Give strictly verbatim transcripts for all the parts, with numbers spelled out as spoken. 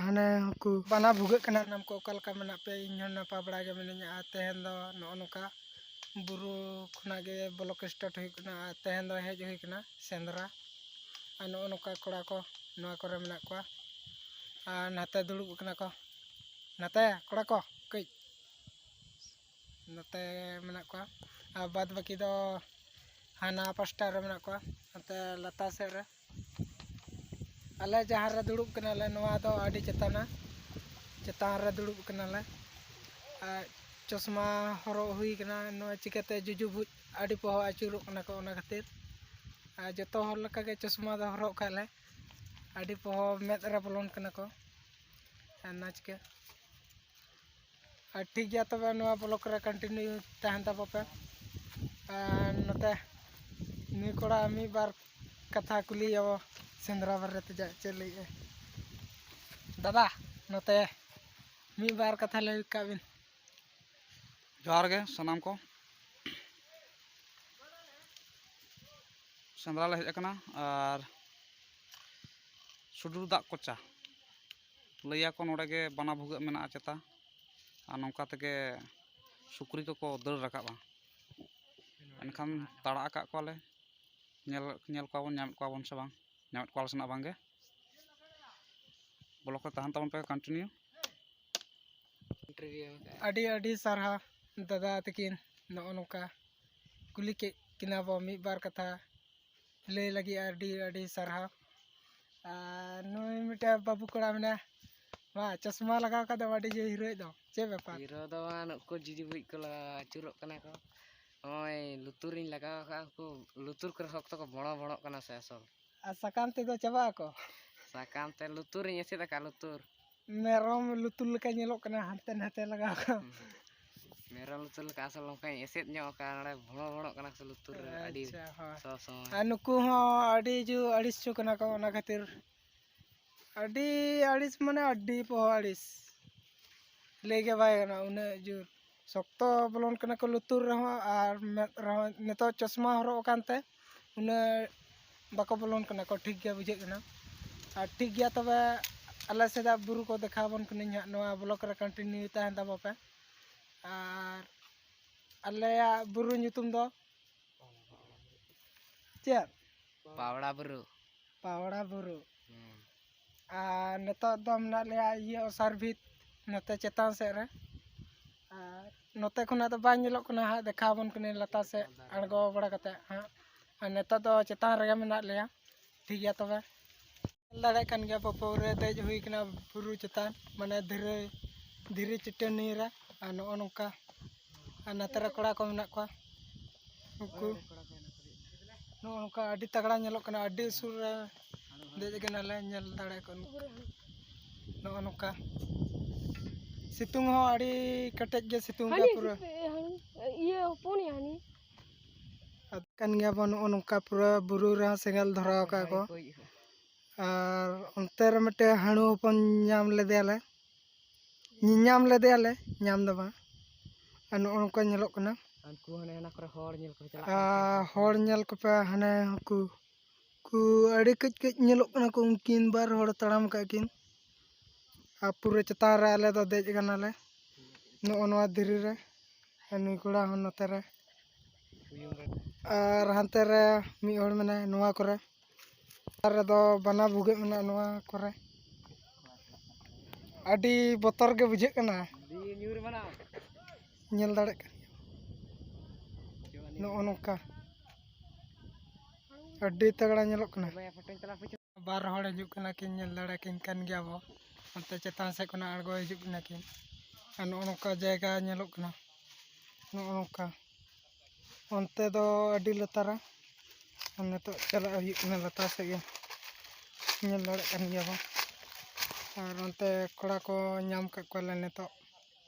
ᱦᱟᱱᱮ ᱩᱱᱠᱩ ᱵᱟᱱᱟ ᱵᱷᱩᱜᱟᱹᱜ ᱠᱟᱱᱟ᱾ ᱥᱟᱱᱟᱢ ᱠᱚ ᱚᱠᱟ ᱞᱮᱠᱟ ᱢᱮᱱᱟᱜ ᱯᱮᱭᱟ? ᱤᱧ ᱦᱚᱸ ᱱᱟᱯᱟᱭ ᱵᱟᱲᱟ ᱜᱮ ᱢᱤᱱᱟᱹᱧᱟ᱾ ᱟᱨ ᱛᱮᱦᱮᱧ ᱫᱚ ᱱᱚᱜᱼᱚ ᱱᱚᱝᱠᱟ ᱵᱩᱨᱩ ᱠᱷᱚᱱᱟᱜ ᱜᱮ vlog start ᱦᱩᱭᱩᱜ ᱠᱟᱱᱟ᱾ ᱟᱨ ᱛᱮᱦᱮᱧ ᱫᱚ ᱦᱮᱡ ᱦᱩᱭ ᱠᱟᱱᱟ ᱥᱮᱸᱫᱽᱨᱟ᱾ ᱟᱨ ᱱᱚᱜᱼᱚ ᱱᱚᱝᱠᱟ ᱠᱚᱲᱟ ᱠᱚ ᱱᱚᱣᱟ ᱠᱚᱨᱮ ᱢᱮᱱᱟᱜ ᱠᱚᱣᱟ᱾ ᱟᱨ ᱱᱟᱛᱮ ᱫᱩᱲᱩᱵ ᱠᱟᱱᱟ ᱠᱚ, ᱱᱟᱛᱮ ᱠᱚᱲᱟ ᱠᱚ ᱠᱟᱹᱡ ᱱᱚᱛᱮ ᱢᱮᱱᱟᱜ ᱠᱚᱣᱟ᱾ ᱟᱨ ᱵᱟᱫ ᱵᱟᱹᱠᱤ ᱫᱚ ᱦᱟᱱᱟ ᱯᱟᱥᱴᱟ ᱨᱮ ᱢᱮᱱᱟᱜ ᱠᱚᱣᱟ, ᱱᱚᱛᱮ ᱞᱟᱛᱟᱨ ᱥᱮᱫ ᱨᱮ᱾ ᱟᱞᱮ ᱡᱟᱦᱟᱸ ᱨᱮ ᱫᱩᱲᱩᱵ ᱠᱟᱱᱟᱞᱮ, ᱱᱚᱣᱟ ᱫᱚ ᱟᱹᱰᱤ ᱪᱮᱛᱟᱱᱟ, ᱪᱮᱛᱟᱱ ᱨᱮ ᱫᱩᱲᱩᱵ ᱠᱟᱱᱟᱞᱮ᱾ ᱟᱨ ᱪᱚᱥᱢᱟ ᱦᱚᱨᱚᱜ ᱦᱩᱭ ᱠᱟᱱᱟ, ᱱᱚᱣᱟ ᱪᱤᱠᱟᱹᱛᱮ ᱡᱩᱡᱩ ᱵᱩᱡ ᱟᱹᱰᱤ ᱯᱚᱦᱚ ᱟᱹᱪᱩᱨᱚᱜ ᱠᱟᱱᱟ ᱠᱚ, ᱚᱱᱟ ᱠᱷᱟᱹᱛᱤᱨ᱾ ᱟᱨ ᱡᱚᱛᱚ ᱦᱚᱲ ᱞᱮᱠᱟᱜᱮ ᱪᱚᱥᱢᱟ ᱫᱚ ᱦᱚᱨᱚᱜ ᱠᱟᱜ ᱞᱮ, ᱟᱹᱰᱤ ᱯᱚᱦᱚ ᱢᱮᱫ ᱨᱮ ᱵᱚᱞᱚᱱ ᱠᱟᱱᱟ ᱠᱚ᱾ ᱟᱨ ᱱᱟ ᱪᱤᱠᱟᱹ ᱟᱨ ᱴᱷᱤᱠ ᱜᱮᱭᱟ, ᱛᱚᱵᱮ ᱱᱚᱣᱟ vlog ᱨᱮ continue ᱛᱟᱦᱮᱱ ᱛᱟᱵᱚ ᱯᱮ᱾ ᱟᱨ ᱱᱚᱛᱮ ᱱᱩᱭ ᱠᱚᱲᱟ ᱢᱤᱫ ᱵᱟᱨ ᱠᱟᱛᱷᱟ ᱠᱩᱞᱤᱭᱟᱵᱚ ᱥᱮᱸᱫᱽᱨᱟ ᱵᱟᱨᱮ ᱛᱮ, ᱪᱮᱫ ᱞᱟᱹᱭᱮᱫᱼᱟᱭ? ᱫᱟᱫᱟ, ᱱᱚᱛᱮ ᱢᱤᱫ ᱵᱟᱨ ᱠᱟᱛᱷᱟ ᱞᱟᱹᱭ ᱠᱟᱜ ᱵᱤᱱ᱾ ᱡᱚᱦᱟᱨ ᱜᱮ ᱥᱟᱱᱟᱢ ᱠᱚ᱾ ᱥᱮᱸᱫᱽᱨᱟ ᱞᱮ ᱦᱮᱡ ᱟᱠᱟᱱᱟ ᱟᱨ ᱥᱩᱰᱩᱨ ᱫᱟᱜ ᱠᱚᱪᱟ ᱞᱟᱹᱭᱟᱠᱚ ᱱᱚᱰᱮ ᱜᱮ ᱵᱟᱱᱟ ᱵᱷᱩᱜᱟᱹᱜ ᱢᱮᱱᱟᱜᱼᱟ ᱪᱮᱛᱟ, ᱟᱨ ᱱᱚᱝᱠᱟ ᱛᱮᱜᱮ ᱥᱩᱠᱨᱤ ᱠᱚᱠᱚ ᱫᱟᱹᱲ ᱨᱟᱠᱟᱵᱼᱟ᱾ ᱮᱱᱠᱷᱟᱱ ᱛᱟᱲᱟ ᱟᱠᱟᱫ ᱠᱚᱣᱟᱞᱮ, ᱧᱮᱞ, ᱧᱮᱞ ᱠᱚᱣᱟ ᱵᱚᱱ, ᱧᱟᱢᱮᱫ ᱠᱚᱣᱟ ᱵᱚᱱ ᱥᱮ ᱵᱟᱝ, ᱧᱟᱢᱮᱫ ᱠᱚᱣᱟ ᱞᱮ ᱥᱮ ᱱᱟᱜ ᱵᱟᱝᱜᱮ᱾ vlog ᱨᱮ ᱛᱟᱦᱮᱱ ᱛᱟᱵᱚᱱ ᱯᱮ continue᱾ ᱟᱹᱰᱤ ᱟᱹᱰᱤ ᱥᱟᱨᱦᱟᱣ ᱫᱟᱫᱟ ᱛᱟᱹᱠᱤᱱ, ᱱᱚᱜᱼᱚ ᱱᱚᱝᱠᱟ ᱠᱩᱞᱤ ᱠᱮᱫ ᱠᱤᱱᱟ ᱵᱚ ᱢᱤᱫ ᱵᱟᱨ ᱠᱟᱛᱷᱟ ᱞᱟᱹᱭ ᱞᱟᱹᱜᱤᱫ ᱟᱹᱰᱤ ᱟᱹᱰᱤ ᱥᱟᱨᱦᱟᱣ᱾ ᱟᱨ ᱱᱩᱭ ᱢᱤᱫᱴᱮᱱ ᱵᱟᱹᱵᱩ ᱠᱚᱲᱟ ᱢᱮᱱᱟᱭᱟ, ᱢᱟ ᱪᱚᱥᱢᱟ ᱞᱟᱜᱟᱣ ᱠᱟᱛᱮ ᱟᱹᱰᱤ ᱡᱳᱨ ᱦᱤᱨᱳᱭᱮᱫ ᱫᱚ, ᱪᱮᱫ ᱵᱮᱯᱟᱨ? ᱦᱤᱨᱳ ᱫᱚ ᱵᱟᱝ, ᱱᱩᱠᱩ ᱡᱤᱡᱤ ᱵᱩᱡ ᱠᱚ ᱞᱟᱜᱟᱣ ᱟᱹᱪᱩᱨᱚᱜ ᱠᱟᱱᱟ ᱠᱚ᱾ ᱱᱚᱜᱼᱚᱭ ᱞᱩᱛᱩᱨᱤᱧ ᱞᱟᱜᱟᱣ ᱟᱠᱟᱫᱼᱟ, ᱩᱱᱠᱩ ᱞᱩᱛᱩᱨ ᱠᱚᱨᱮ ᱥᱚᱠᱛᱚ ᱠᱚ ᱵᱚᱲᱚ ᱵᱚᱲᱚᱜ ᱠᱟᱱᱟ ᱥᱮ ᱟᱥᱚᱞ᱾ ᱟᱨ ᱥᱟᱠᱟᱢ ᱛᱮᱫᱚ ᱪᱟᱵᱟᱜ ᱟᱠᱚ? ᱥᱟᱠᱟᱢ ᱛᱮ ᱞᱩᱛᱩᱨᱤᱧ ᱮᱥᱮᱫ ᱟᱠᱟᱫ, ᱞᱩᱛᱩᱨ᱾ ᱢᱮᱨᱚᱢ ᱞᱩᱛᱩᱨ ᱞᱮᱠᱟ ᱧᱮᱞᱚᱜ ᱠᱟᱱᱟ, ᱦᱟᱱᱛᱮ ᱱᱟᱛᱮ ᱞᱟᱜᱟᱣ ᱟᱠᱟᱫ᱾ ᱢᱮᱨᱚᱢ ᱞᱩᱛᱩᱨ ᱞᱮᱠᱟ ᱟᱥᱚᱞ ᱚᱱᱠᱟᱧ ᱮᱥᱮᱫ ᱧᱚᱜ ᱟᱠᱟᱫᱼᱟ, ᱱᱚᱰᱮ ᱵᱷᱚᱲᱚ ᱵᱷᱚᱲᱚᱜ ᱠᱟᱱᱟ ᱥᱮ ᱞᱩᱛᱩᱨ ᱨᱮ ᱟᱹᱰᱤ ᱟᱪᱪᱷᱟ, ᱦᱳᱭ᱾ ᱥᱚ ᱥᱚᱢᱚᱭ᱾ ᱟᱨ ᱱᱩᱠᱩ ᱦᱚᱸ ᱟᱹᱰᱤ ᱡᱳᱨ ᱟᱹᱲᱤᱥ ᱦᱚᱪᱚ ᱠᱟᱱᱟ ᱠᱚ, ᱚᱱᱟ ᱠᱷᱟᱹᱛᱤᱨ ᱟᱹᱰᱤ ᱟᱹᱲᱤᱥ, ᱢᱟᱱᱮ ᱟᱹᱰᱤ ᱯᱚᱦᱚ ᱟᱹᱲᱤᱥ, ᱞᱟᱹᱭ ᱜᱮ ᱵᱟᱭ ᱜᱟᱱᱚᱜᱼᱟ, ᱩᱱᱟᱹᱜ ᱡᱳᱨ ᱥᱚᱠᱛᱚ ᱵᱚᱞᱚᱱ ᱠᱟᱱᱟ ᱠᱚ ᱞᱩᱛᱩᱨ ᱨᱮᱦᱚᱸ ᱟᱨ ᱢᱮᱫ ᱨᱮᱦᱚᱸ᱾ ᱱᱤᱛᱚᱜ ᱪᱚᱥᱢᱟ ᱦᱚᱨᱚᱜ ᱟᱠᱟᱱ ᱛᱮ ᱩᱱᱟᱹᱜ ᱵᱟᱠᱚ ᱵᱚᱞᱚᱱ ᱠᱟᱱᱟ ᱠᱚ, ᱴᱷᱤᱠ ᱜᱮ ᱵᱩᱡᱷᱟᱹᱜ ᱠᱟᱱᱟ᱾ ᱟᱨ ᱴᱷᱤᱠ ᱜᱮᱭᱟ, ᱛᱚᱵᱮ ᱟᱞᱮ ᱥᱮᱫᱟᱜ ᱵᱩᱨᱩ ᱠᱚ ᱫᱮᱠᱷᱟᱣ ᱟᱵᱚᱱ ᱠᱟᱹᱱᱟᱹᱧ ᱦᱟᱸᱜ᱾ ᱱᱚᱣᱟ ᱵᱞᱚᱜ ᱨᱮ ᱠᱚᱱᱴᱤᱱᱤᱭᱩ ᱛᱟᱦᱮᱱ ᱛᱟᱵᱚ ᱯᱮ᱾ ᱟᱨ ᱟᱞᱮᱭᱟᱜ ᱵᱩᱨᱩ ᱧᱩᱛᱩᱢ ᱫᱚ ᱪᱮᱫ? ᱯᱟᱣᱲᱟ ᱵᱩᱨᱩ᱾ ᱯᱟᱣᱲᱟ ᱵᱩᱨᱩ᱾ ᱦᱩᱸ᱾ ᱟᱨ ᱱᱤᱛᱚᱜ ᱫᱚ ᱢᱮᱱᱟᱜ ᱞᱮᱭᱟ ᱤᱭᱟᱹ ᱚᱥᱟᱨ ᱵᱷᱤᱛ, ᱱᱚᱛᱮ ᱪᱮᱛᱟᱱ ᱥᱮᱫ ᱨᱮ᱾ ᱟᱨ ᱱᱚᱛᱮ ᱠᱷᱚᱱᱟᱜ ᱫᱚ ᱵᱟᱝ ᱧᱮᱞᱚᱜ ᱠᱟᱱᱟ ᱦᱟᱸᱜ, ᱫᱮᱠᱷᱟᱣ ᱟᱵᱚᱱ ᱠᱟᱹᱱᱟᱹᱧ ᱞᱟᱛᱟᱨ ᱥᱮᱫ ᱟᱬᱜᱚ ᱵᱟᱲᱟ ᱠᱟᱛᱮ ᱦᱟᱸᱜ᱾ ᱟᱨ ᱱᱤᱛᱚᱜ ᱫᱚ ᱪᱮᱛᱟᱱ ᱨᱮᱜᱮ ᱢᱮᱱᱟᱜ ᱞᱮᱭᱟ᱾ ᱴᱷᱤᱠ ᱜᱮᱭᱟ ᱛᱚᱵᱮ᱾ ᱧᱮᱞ ᱫᱟᱲᱮᱭᱟᱜ ᱠᱟᱱ ᱜᱮᱭᱟ ᱯᱮ, ᱯᱩᱨᱟᱹ ᱫᱮᱡ ᱦᱩᱭ ᱠᱟᱱᱟ ᱵᱩᱨᱩ ᱪᱮᱛᱟᱱ, ᱢᱟᱱᱮ ᱫᱷᱤᱨᱤ, ᱫᱷᱤᱨᱤ ᱪᱟᱹᱴᱟᱹᱱᱤ ᱨᱮ᱾ ᱟᱨ ᱱᱚᱜᱼᱚ ᱱᱚᱝᱠᱟ, ᱟᱨ ᱱᱚᱛᱮ ᱨᱮ ᱠᱚᱲᱟ ᱠᱚ ᱢᱮᱱᱟᱜ ᱠᱚᱣᱟ, ᱩᱱᱠᱩ ᱱᱚᱜᱼᱚ ᱱᱚᱝᱠᱟ ᱟᱹᱰᱤ ᱛᱟᱜᱲᱟ ᱧᱮᱞᱚᱜ ᱠᱟᱱᱟ, ᱟᱹᱰᱤ ᱩᱥᱩᱞ ᱨᱮ ᱫᱮᱡ ᱠᱟᱱᱟᱞᱮ, ᱧᱮᱞ ᱫᱟᱲᱮᱭᱟᱜ ᱠᱟᱱᱟ᱾ ᱱᱚᱜᱼᱚ ᱱᱚᱝᱠᱟ ᱥᱤᱛᱩᱝ ᱦᱚᱸ ᱟᱹᱰᱤ ᱠᱮᱴᱮᱡ ᱜᱮ ᱥᱤᱛᱩᱝ ᱠᱟᱜᱼᱟ ᱦᱟᱹᱱᱤ ᱯᱩᱨᱟᱹ᱾ ᱦᱟᱹᱱᱤ, ᱤᱭᱟᱹ ᱦᱚᱯᱚᱱᱤᱡ ᱦᱟᱹᱱᱤ᱾ ᱟᱫ ᱠᱟᱱ ᱜᱮᱭᱟ ᱵᱚᱱ ᱱᱚᱜᱼᱚ ᱱᱚᱝᱠᱟ ᱯᱩᱨᱟᱹ ᱵᱩᱨᱩ ᱨᱮᱦᱚᱸ ᱥᱮᱸᱜᱮᱞ ᱫᱷᱚᱨᱟᱣ ᱠᱟᱜᱼᱟ ᱠᱚ᱾ ᱟᱨ ᱚᱱᱛᱮ ᱨᱮ ᱢᱤᱫᱴᱮᱱ ᱦᱟᱹᱬᱩ ᱦᱚᱯᱚᱱ ᱧᱟᱢ ᱞᱮᱫᱮᱭᱟᱞᱮ, ᱧᱮᱧᱟᱢ ᱞᱮᱫᱮᱭᱟᱞᱮ, ᱧᱟᱢ ᱫᱚ ᱵᱟᱝ᱾ ᱟᱨ ᱱᱚᱜᱼᱚ ᱱᱚᱝᱠᱟ ᱧᱮᱞᱚᱜ ᱠᱟᱱᱟ᱾ ᱩᱱᱠᱩ ᱦᱟᱱᱮ ᱦᱟᱱᱟ ᱠᱚᱨᱮ ᱦᱚᱲ ᱧᱮᱞ ᱠᱚ ᱪᱟᱞᱟᱜ ᱠᱟᱱᱟ᱾ ᱟᱨ ᱦᱚᱲ ᱧᱮᱞ ᱠᱚᱯᱮ ᱦᱟᱱᱮ ᱩᱱᱠᱩ ᱠᱚ ᱟᱹᱰᱤ ᱠᱟᱹᱡ ᱠᱟᱹᱡ ᱧᱮᱞᱚᱜ ᱠᱟᱱᱟ ᱠᱚ, ᱩᱱᱠᱤᱱ ᱵᱟᱨ ᱦᱚᱲ ᱛᱟᱲᱟᱢ ᱠᱟᱜ ᱠᱤᱱ᱾ ᱟᱨ ᱯᱩᱨᱟᱹ ᱪᱮᱛᱟᱱ ᱨᱮ ᱟᱞᱮ ᱫᱚ ᱫᱮᱡ ᱠᱟᱱᱟᱞᱮ, ᱱᱚᱜᱼᱚ ᱱᱚᱣᱟ ᱫᱷᱤᱨᱤ ᱨᱮ᱾ ᱟᱨ ᱱᱩᱭ ᱠᱚᱲᱟ ᱦᱚᱸ ᱱᱚᱛᱮ ᱨᱮ᱾ ᱟᱨ ᱦᱟᱱᱛᱮ ᱨᱮ ᱢᱤᱫ ᱦᱚᱲ ᱢᱮᱱᱟᱭᱟ ᱱᱚᱣᱟ ᱠᱚᱨᱮ᱾ ᱟᱨ ᱨᱮᱫᱚ ᱵᱟᱱᱟ ᱵᱷᱩᱜᱟᱹᱜ ᱢᱮᱱᱟᱜᱼᱟ ᱱᱚᱣᱟ ᱠᱚᱨᱮ᱾ ᱟᱹᱰᱤ ᱵᱚᱛᱚᱨ ᱜᱮ ᱵᱩᱡᱷᱟᱹᱜ ᱠᱟᱱᱟ᱾ ᱧᱮᱞ ᱫᱟᱲᱮᱭᱟᱜ ᱠᱟᱱ ᱜᱮᱭᱟ᱾ ᱱᱚᱜᱼᱚ ᱱᱚᱝᱠᱟ ᱟᱹᱰᱤ ᱛᱟᱜᱲᱟ ᱧᱮᱞᱚᱜ ᱠᱟᱱᱟ᱾ ᱵᱟᱨ ᱦᱚᱲ ᱦᱤᱡᱩᱜ ᱠᱟᱱᱟ ᱠᱤᱱ, ᱧᱮᱞ ᱫᱟᱲᱮ ᱠᱤᱱ ᱠᱟᱱ ᱜᱮᱭᱟ ᱵᱚ᱾ ᱚᱱᱛᱮ ᱪᱮᱛᱟᱱ ᱥᱮᱫ ᱠᱷᱚᱱᱟᱜ ᱟᱬᱜᱚ ᱦᱤᱡᱩᱜ ᱠᱟᱱᱟ ᱠᱤᱱ᱾ ᱟᱨ ᱱᱚᱜᱼᱚ ᱱᱚᱝᱠᱟ ᱡᱟᱭᱜᱟ ᱧᱮᱞᱚᱜ ᱠᱟᱱᱟ, ᱱᱚᱜᱼᱚ ᱱᱚᱝᱠᱟ᱾ ᱚᱱᱛᱮ ᱫᱚ ᱟᱹᱰᱤ ᱞᱟᱛᱟᱨᱟ᱾ ᱟᱨ ᱱᱤᱛᱚᱜ ᱪᱟᱞᱟᱜ ᱦᱩᱭᱩᱜ ᱠᱟᱱᱟ ᱞᱟᱛᱟᱨ ᱥᱮᱫ ᱜᱮ, ᱧᱮᱞ ᱫᱟᱲᱮᱭᱟᱜ ᱠᱟᱱ ᱜᱮᱭᱟ ᱵᱚᱱ᱾ ᱟᱨ ᱚᱱᱛᱮ ᱠᱚᱲᱟ ᱠᱚ ᱧᱟᱢ ᱠᱟᱜ ᱠᱚᱣᱟᱞᱮ ᱱᱤᱛᱚᱜ,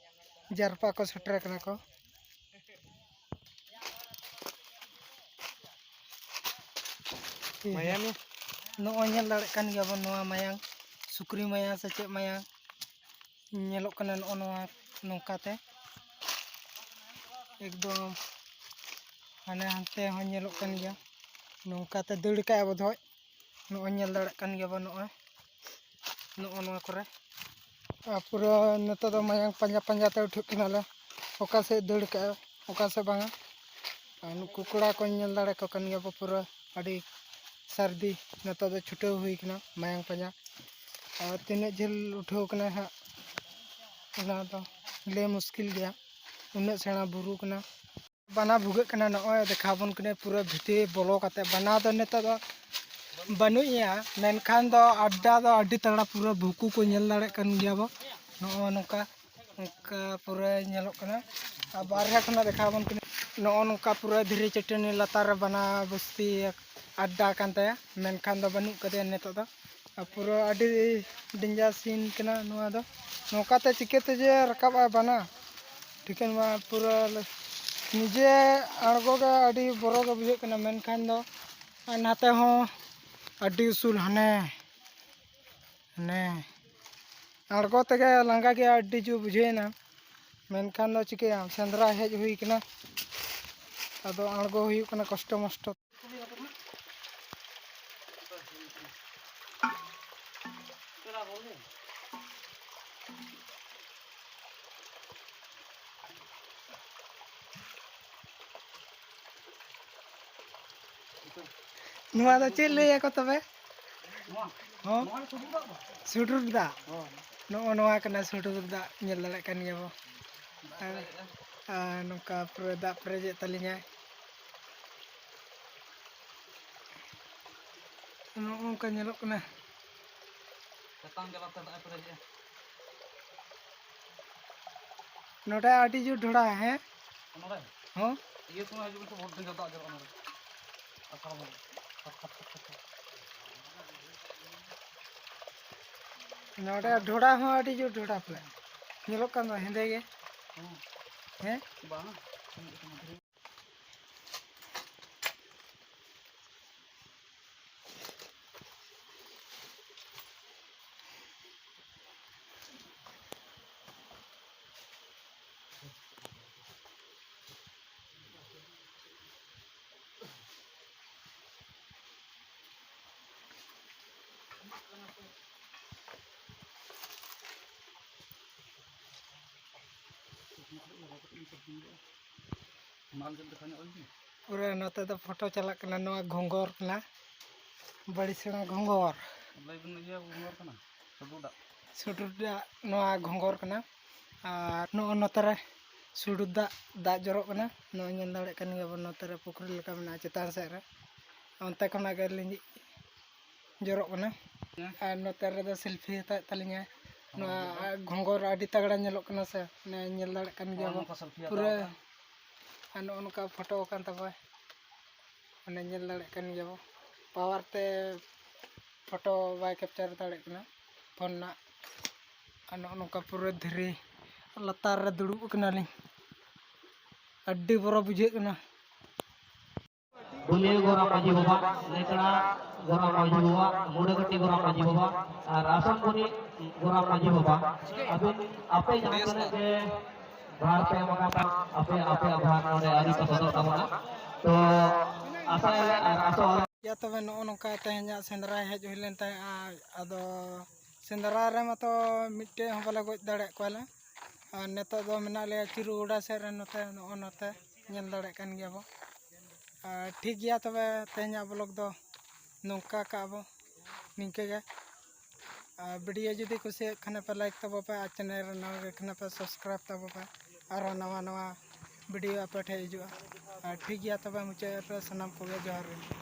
ᱡᱟᱨᱯᱟ ᱠᱚ ᱥᱮᱴᱮᱨ ᱠᱟᱱᱟ ᱠᱚ᱾ ᱢᱟᱭᱟᱢ᱾ ᱱᱚᱜᱼᱚᱭ ᱧᱮᱞ ᱫᱟᱲᱮᱭᱟᱜ ᱠᱟᱱ ᱜᱮᱭᱟ ᱵᱚᱱ, ᱱᱚᱣᱟ ᱢᱟᱭᱟᱝ, ᱥᱩᱠᱨᱤ ᱢᱟᱭᱟᱝ ᱥᱮ ᱪᱮᱫ ᱢᱟᱭᱟᱝ ᱧᱮᱞᱚᱜ ᱠᱟᱱᱟ, ᱱᱚᱜᱼᱚ ᱱᱚᱣᱟ ᱱᱚᱝᱠᱟᱛᱮ ᱮᱠᱫᱚᱢ ᱦᱟᱱᱮ ᱦᱟᱱᱛᱮ ᱦᱚᱸ ᱧᱮᱞᱚᱜ ᱠᱟᱱ ᱜᱮᱭᱟ, ᱱᱚᱝᱠᱟᱛᱮ ᱫᱟᱹᱲ ᱠᱟᱜᱼᱟ ᱵᱚᱫᱷᱚᱡ᱾ ᱱᱚᱜᱼᱚᱭ ᱧᱮᱞ ᱫᱟᱲᱮᱭᱟᱜ ᱠᱟᱱ ᱜᱮᱭᱟ ᱵᱚᱱ, ᱱᱚᱜᱼᱚᱭ ᱱᱚᱜᱼᱚ ᱱᱚᱣᱟ ᱠᱚᱨᱮ᱾ ᱟᱨ ᱯᱩᱨᱟᱹ ᱱᱤᱛᱚᱜ ᱫᱚ ᱢᱟᱭᱟᱝ ᱯᱟᱸᱡᱟ ᱯᱟᱸᱡᱟ ᱛᱮ ᱩᱴᱷᱟᱹᱜ ᱠᱟᱱᱟᱞᱮ, ᱚᱠᱟ ᱥᱮᱫ ᱫᱟᱹᱲ ᱠᱟᱜᱼᱟ, ᱚᱠᱟ ᱥᱮᱫ ᱵᱟᱝᱟ᱾ ᱟᱨ ᱱᱩᱠᱩ ᱠᱚᱲᱟ ᱠᱚ ᱧᱮᱞ ᱫᱟᱲᱮ ᱠᱚ ᱠᱟᱱ ᱜᱮᱭᱟ ᱵᱚ, ᱯᱩᱨᱟᱹ ᱟᱹᱰᱤ ᱥᱟᱹᱨᱫᱤ ᱱᱤᱛᱚᱜ ᱫᱚ ᱪᱷᱩᱴᱟᱹᱣ ᱦᱩᱭ ᱠᱟᱱᱟ ᱢᱟᱭᱟᱝ ᱯᱟᱸᱡᱟ᱾ ᱟᱨ ᱛᱤᱱᱟᱹᱜ ᱡᱷᱟᱹᱞ ᱩᱴᱷᱟᱹᱣ ᱠᱟᱱᱟᱭ ᱦᱟᱸᱜ, ᱚᱱᱟ ᱫᱚ ᱞᱟᱹᱭ ᱢᱩᱥᱠᱤᱞ ᱜᱮᱭᱟ, ᱩᱱᱟᱹᱜ ᱥᱮᱬᱟ ᱵᱩᱨᱩ ᱠᱟᱱᱟ᱾ ᱵᱟᱱᱟ ᱵᱷᱩᱜᱟᱹᱜ ᱠᱟᱱᱟ, ᱱᱚᱜᱼᱚᱭ ᱫᱮᱠᱷᱟᱣ ᱵᱚᱱ ᱠᱟᱱᱟᱭ ᱯᱩᱨᱟᱹ ᱵᱷᱤᱛᱤᱨ ᱵᱚᱞᱚ ᱠᱟᱛᱮ᱾ ᱵᱟᱱᱟ ᱫᱚ ᱱᱤᱛᱚᱜ ᱫᱚ ᱵᱟᱹᱱᱩᱜ ᱮᱭᱟ, ᱢᱮᱱᱠᱷᱟᱱ ᱫᱚ ᱟᱰᱰᱟ ᱫᱚ ᱟᱹᱰᱤ ᱛᱟᱜᱲᱟ, ᱯᱩᱨᱟᱹ ᱵᱷᱩᱠᱩ ᱠᱚ ᱧᱮᱞ ᱫᱟᱲᱮᱭᱟᱜ ᱠᱟᱱ ᱜᱮᱭᱟ ᱵᱚ᱾ ᱱᱚᱜᱼᱚ ᱱᱚᱝᱠᱟ, ᱱᱚᱝᱠᱟ ᱯᱩᱨᱟᱹ ᱧᱮᱞᱚᱜ ᱠᱟᱱᱟ᱾ ᱟᱨ ᱵᱟᱨᱦᱮ ᱠᱷᱚᱱᱟᱜ ᱫᱮᱠᱷᱟᱣ ᱵᱚᱱ ᱠᱟᱱᱟ, ᱱᱚᱜᱼᱚ ᱱᱚᱝᱠᱟ ᱯᱩᱨᱟᱹ ᱫᱷᱤᱨᱤ ᱪᱟᱹᱴᱟᱹᱱᱤ ᱞᱟᱛᱟᱨ ᱨᱮ ᱵᱟᱱᱟ ᱵᱚᱥᱛᱤ ᱟᱰᱰᱟ ᱠᱟᱱ ᱛᱟᱭᱟ, ᱢᱮᱱᱠᱷᱟᱱ ᱫᱚ ᱵᱟᱹᱱᱩᱜ ᱠᱟᱫᱮᱭᱟ ᱱᱤᱛᱚᱜ ᱫᱚ᱾ ᱟᱨ ᱯᱩᱨᱟᱹ ᱟᱹᱰᱤ ᱰᱮᱧᱡᱟᱨ ᱥᱤᱱ ᱠᱟᱱᱟ ᱱᱚᱣᱟ ᱫᱚ᱾ ᱱᱚᱝᱠᱟᱛᱮ ᱪᱤᱠᱟᱹᱛᱮ ᱡᱮ ᱨᱟᱠᱟᱵᱼᱟᱭ ᱵᱟᱱᱟ, ᱴᱷᱤᱠᱟᱹᱱ ᱢᱟ ᱯᱩᱨᱟᱹ ᱱᱤᱡᱮ ᱟᱬᱜᱚ ᱜᱮ ᱟᱹᱰᱤ ᱵᱚᱨᱚ ᱜᱮ ᱵᱩᱡᱷᱟᱹᱜ ᱠᱟᱱᱟ, ᱢᱮᱱᱠᱷᱟᱱ ᱫᱚ ᱟᱨ ᱱᱟᱛᱮ ᱦᱚᱸ ᱟᱹᱰᱤ ᱩᱥᱩᱞ, ᱦᱟᱱᱮ, ᱦᱟᱱᱮ ᱟᱬᱜᱚ ᱛᱮᱜᱮ ᱞᱟᱸᱜᱟ ᱜᱮ ᱟᱹᱰᱤ ᱡᱳᱨ ᱵᱩᱡᱷᱟᱹᱣᱮᱱᱟ, ᱢᱮᱱᱠᱷᱟᱱ ᱫᱚ ᱪᱤᱠᱟᱹᱭᱟᱢ, ᱥᱮᱸᱫᱽᱨᱟ ᱦᱮᱡ ᱦᱩᱭ ᱠᱟᱱᱟ, ᱟᱫᱚ ᱟᱬᱜᱚ ᱦᱩᱭᱩᱜ ᱠᱟᱱᱟ ᱠᱚᱥᱴᱚ ᱢᱚᱥᱴᱚ᱾ ᱱᱚᱣᱟ ᱫᱚ ᱪᱮᱫ ᱞᱟᱹᱭ ᱟᱠᱚ ᱛᱚᱵᱮ? ᱦᱚᱸ? ᱥᱩᱰᱨᱩᱴ ᱫᱟᱜ᱾ ᱱᱚᱜᱼᱚ ᱱᱚᱣᱟ ᱠᱟᱱᱟ ᱥᱩᱰᱨᱩᱴ ᱫᱟᱜ, ᱧᱮᱞ ᱫᱟᱲᱮᱭᱟᱜ ᱠᱟᱱ ᱜᱮᱭᱟ ᱵᱚ᱾ ᱟᱨ, ᱟᱨ ᱱᱚᱝᱠᱟ ᱯᱩᱨᱟᱹ ᱫᱟᱜ ᱯᱮᱨᱮᱡᱮᱫ ᱛᱟᱹᱞᱤᱧᱟᱭ᱾ ᱱᱚᱜᱼᱚ ᱱᱚᱝᱠᱟ ᱧᱮᱞᱚᱜ ᱠᱟᱱᱟ᱾ ᱪᱮᱛᱟᱱ ᱡᱟᱞᱟᱛᱮ ᱫᱟᱜ ᱮ ᱯᱮᱨᱮᱡᱮᱜᱼᱟ᱾ ᱱᱚᱰᱮ ᱟᱹᱰᱤ ᱡᱳᱨ ᱰᱷᱚᱲᱟ, ᱦᱮᱸ? ᱱᱚᱰᱮ? ᱦᱚᱸ? ᱤᱭᱟᱹ ᱥᱚᱢᱚᱭ ᱦᱤᱡᱩᱜ ᱵᱤᱱ ᱥᱮ, ᱵᱚᱦᱩᱛ ᱰᱷᱮᱨ ᱫᱟᱜ ᱡᱚᱨᱚᱜᱼᱟ ᱱᱚᱰᱮ᱾ ᱟᱥᱟᱲ ᱵᱚᱸᱜᱟ᱾ ᱱᱚᱰᱮ ᱰᱷᱚᱲᱟ ᱦᱚᱸ ᱟᱹᱰᱤ ᱡᱳᱨ ᱰᱷᱚᱲᱟ ᱯᱮ᱾ ᱧᱮᱞᱚᱜ ᱠᱟᱱ ᱫᱚ ᱦᱮᱸᱫᱮ ᱜᱮ᱾ ᱦᱚᱸ᱾ ᱦᱮᱸ? ᱵᱟᱝ᱾ ᱢᱟᱞ ᱪᱮᱫ ᱞᱮᱠᱟ ᱧᱚᱜ ᱦᱩᱭ ᱠᱟᱱᱟ? ᱯᱩᱨᱟᱹ ᱱᱚᱛᱮ ᱫᱚ ᱯᱷᱳᱴᱳ ᱪᱟᱞᱟᱜ ᱠᱟᱱᱟ᱾ ᱱᱚᱣᱟ ᱜᱷᱚᱸᱜᱚᱨ ᱠᱟᱱᱟ, ᱵᱟᱹᱲᱤ ᱥᱮᱬᱟ ᱜᱷᱚᱸᱜᱚᱨ᱾ ᱞᱟᱹᱭ ᱵᱤᱱ, ᱤᱭᱟᱹ ᱜᱷᱚᱸᱜᱚᱨ ᱠᱟᱱᱟ, ᱥᱩᱰᱩ ᱫᱟᱜ᱾ ᱥᱩᱰᱩ ᱫᱟᱜ ᱱᱚᱣᱟ ᱜᱷᱚᱸᱜᱚᱨ ᱠᱟᱱᱟ᱾ ᱟᱨ ᱱᱚᱜᱼᱚ ᱱᱚᱛᱮ ᱨᱮ ᱥᱩᱰᱩ ᱫᱟᱜ, ᱫᱟᱜ ᱡᱚᱨᱚᱜ ᱠᱟᱱᱟ᱾ ᱱᱚᱜᱼᱚᱭ ᱧᱮᱞ ᱫᱟᱲᱮᱭᱟᱜ ᱠᱟᱱ ᱜᱮᱭᱟ ᱵᱚᱱ, ᱱᱚᱛᱮ ᱨᱮ ᱯᱩᱠᱷᱨᱤ ᱞᱮᱠᱟ ᱢᱮᱱᱟᱜᱼᱟ ᱪᱮᱛᱟᱱ ᱥᱮᱫ ᱨᱮ᱾ ᱚᱱᱛᱮ ᱠᱷᱚᱱᱟᱜ ᱜᱮ ᱞᱤᱸᱡᱤ ᱡᱚᱨᱚᱜ ᱠᱟᱱᱟ᱾ ᱟᱨ ᱱᱚᱛᱮ ᱨᱮᱫᱚ ᱥᱮᱞᱯᱷᱤ ᱦᱟᱛᱟᱣᱮᱫ ᱛᱟᱹᱞᱤᱧᱟ᱾ ᱱᱚᱣᱟ ᱜᱷᱚᱸᱜᱚᱨ ᱟᱹᱰᱤ ᱛᱟᱜᱲᱟ ᱧᱮᱞᱚᱜ ᱠᱟᱱᱟ ᱥᱮ, ᱚᱱᱮ ᱧᱮᱞ ᱫᱟᱲᱮᱭᱟᱜ ᱠᱟᱱ ᱜᱮᱭᱟ ᱵᱚᱱ᱾ ᱱᱚᱜᱼᱚ ᱱᱚᱝᱠᱟ ᱥᱮᱞᱯᱷᱤ ᱦᱟᱛᱟᱣ ᱯᱩᱨᱟᱹ ᱟᱠᱟᱱ᱾ ᱟᱨ ᱱᱚᱜᱼᱚ ᱱᱚᱝᱠᱟ ᱯᱷᱳᱴᱳ ᱟᱠᱟᱱ ᱛᱟᱵᱚᱱᱟ᱾ ᱚᱱᱮ ᱧᱮᱞ ᱫᱟᱲᱮᱭᱟᱜ ᱠᱟᱱ ᱜᱮᱭᱟ ᱵᱚ, ᱯᱟᱣᱟᱨ ᱛᱮ ᱯᱷᱳᱴᱳ ᱵᱟᱭ ᱠᱮᱯᱪᱟᱨ ᱫᱟᱲᱮᱭᱟᱜ ᱠᱟᱱᱟ ᱯᱷᱳᱱ ᱨᱮᱱᱟᱜ᱾ ᱟᱨ ᱱᱚᱜᱼᱚ ᱱᱚᱝᱠᱟ ᱯᱩᱨᱟᱹ ᱫᱷᱤᱨᱤ ᱞᱟᱛᱟᱨ ᱨᱮ ᱫᱩᱲᱩᱵ ᱟᱠᱟᱱᱟᱞᱤᱧ, ᱟᱹᱰᱤ ᱵᱚᱨᱚ ᱵᱩᱡᱷᱟᱹᱜ ᱠᱟᱱᱟ᱾ ᱵᱩᱞᱤᱭᱟᱹ ᱜᱚᱨᱟᱢ ᱢᱟᱹᱡᱷᱤ ᱵᱟᱵᱟ, ᱞᱮᱠᱲᱟ ᱜᱚᱨᱟᱢ ᱢᱟᱹᱡᱷᱤ ᱵᱟᱵᱟ, ᱢᱩᱰᱟᱹᱠᱟᱹᱴᱤ ᱜᱚᱨᱟᱢ ᱢᱟᱹᱡᱷᱤ ᱵᱟᱵᱟ ᱟᱨ ᱟᱥᱚᱱ ᱵᱩᱱᱤ ᱜᱚᱨᱟᱢ ᱢᱟᱹᱡᱷᱤ ᱵᱟᱵᱟ, ᱟᱹᱵᱤᱱ ᱟᱯᱮ ᱡᱟᱦᱟᱸ ᱛᱤᱱᱟᱹᱜ ᱜᱮ ᱵᱷᱟᱨ ᱯᱮ ᱮᱢ ᱟᱠᱟᱫ ᱛᱟᱵᱚᱱᱟ, ᱟᱯᱮ, ᱟᱯᱮᱭᱟᱜ ᱵᱷᱟᱨ ᱱᱚᱰᱮ ᱟᱹᱣᱨᱤ ᱯᱮ ᱥᱚᱫᱚᱨ ᱛᱟᱵᱚᱱᱟ᱾ ᱛᱚ ᱟᱥᱟᱭᱟᱞᱮ ᱟᱨ ᱟᱥᱚᱜ ᱟᱞᱮ᱾ ᱴᱷᱤᱠ ᱜᱮᱭᱟ, ᱛᱚᱵᱮ ᱱᱚᱜᱼᱚ ᱱᱚᱝᱠᱟ ᱛᱮᱦᱮᱧᱟᱜ ᱥᱮᱸᱫᱽᱨᱟ ᱦᱮᱡ ᱦᱩᱭ ᱞᱮᱱ ᱛᱟᱦᱮᱸᱜᱼᱟ᱾ ᱟᱫᱚ ᱥᱮᱸᱫᱽᱨᱟ ᱨᱮ ᱢᱟᱛᱚ ᱢᱤᱫᱴᱮᱡ ᱦᱚᱸ ᱵᱟᱞᱮ ᱜᱚᱡ ᱫᱟᱲᱮᱭᱟᱜ ᱠᱚᱣᱟᱞᱮ᱾ ᱟᱨ ᱱᱤᱛᱚᱜ ᱫᱚ ᱢᱮᱱᱟᱜ ᱞᱮᱭᱟ ᱪᱤᱨᱩ ᱜᱚᱰᱟ ᱥᱮᱫ ᱨᱮ, ᱱᱚᱛᱮ, ᱱᱚᱜᱼᱚ ᱱᱚᱛᱮ ᱧᱮᱞ ᱫᱟᱲᱮᱭᱟᱜ ᱠᱟᱱ ᱜᱮᱭᱟ ᱵᱚ᱾ ᱟᱨ ᱴᱷᱤᱠ ᱜᱮᱭᱟ, ᱛᱚᱵᱮ ᱛᱮᱦᱮᱧᱟᱜ ᱵᱞᱚᱜ ᱫᱚ ᱱᱚᱝᱠᱟ ᱠᱟᱜᱼᱟ ᱵᱚ, ᱱᱤᱝᱠᱟᱹ ᱜᱮ᱾ ᱟᱨ ᱵᱷᱤᱰᱤᱭᱳ ᱡᱩᱫᱤ ᱠᱩᱥᱤᱭᱟᱜ ᱠᱷᱟᱱ ᱯᱮ, ᱞᱟᱭᱤᱠ ᱛᱟᱵᱚ ᱯᱮ, ᱟᱨ ᱪᱮᱱᱮᱞ ᱨᱮ ᱱᱟᱣᱟ ᱜᱮ ᱠᱷᱟᱱ ᱯᱮ, ᱥᱟᱵᱥᱠᱨᱟᱭᱤᱵᱽ ᱛᱟᱵᱚ ᱯᱮ᱾ ᱟᱨᱦᱚᱸ ᱱᱟᱣᱟ ᱱᱟᱣᱟ ᱵᱷᱤᱰᱤᱭᱳ ᱟᱯᱮ ᱴᱷᱮᱱ ᱦᱤᱡᱩᱜᱼᱟ᱾ ᱟᱨ ᱴᱷᱤᱠ ᱜᱮᱭᱟ, ᱛᱚᱵᱮ ᱢᱩᱪᱟᱹᱫ ᱨᱮ ᱥᱟᱱᱟᱢ ᱠᱚᱜᱮ ᱡᱚᱦᱟᱨ ᱜᱮ᱾